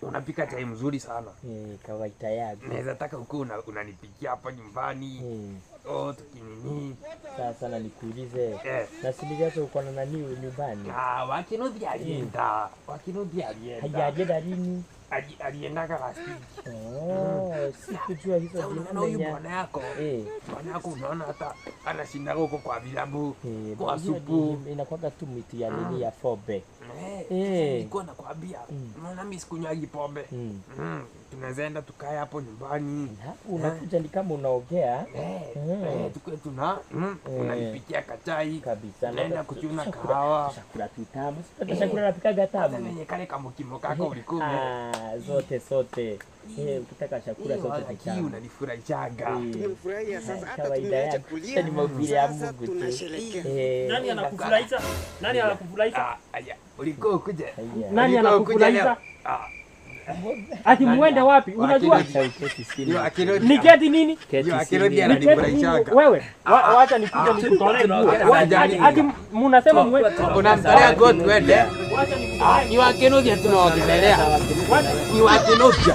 Unapika chai mzuri sana. Eh, kawaida yangu. Naweza taka ukuwe unanipikia hapa nyumbani. Oh, tukinini. Sasa na nikuulize. Eh. Na silijazo uko na nani nyumbani? Ah, Wakinuthi alienda. Wakinuthi alienda. Hajaenda lini? Aliendaga last week. Oh, sikujua hizo Sasa unaona huyu jina. bwana yako. Eh. Bwana yako unaona hata anashindaga huko kwa vilabu, Eh, kwa hiyo supu. Inakuwaga tu miti ya nini ya fobe. Eh, Eh. nilikuwa nakwambia, unaona mimi sikunywagi pombe. Tunaweza enda tukae hapo nyumbani. Hapo unakuja ni kama unaongea. Eh, eh, tukue tuna unanipikia kachai Kabisa. Naenda kuchuna kahawa. Chakula kitamu. Sipata chakula napikaga Kwanza tamu. venye kale kamukimo kako ulikuwa Ah, zote sote. Eh, ukitaka chakula Eh, zote wala kiu tamu. unanifurahishaga. Eh. Tumefurahia sasa, hata Kawaida tumeacha yako. kulia, Ni maumbile ya sasa Mungu tu. tunasherehekea. Eh. Nani anakufurahisha? Nani anakufurahisha? Ah, aya, ulikuwa ukuje. Haya. Nani Ulikuwa ukuje anakufurahisha? leo? Ah, Ati muende wapi? Unajua Keti chini. yo, akirudi. niketi nini? Keti Yo, akirudi chini. Niketi nini? ananifurahishaga. Wewe, wacha nikuje nikutolee nguo. Ati munasema muende. Unamtolea nguo tuende. Wacha nikutolee. Ah, ni Wakinuthia tunaongelelea. Ni Wakinuthia.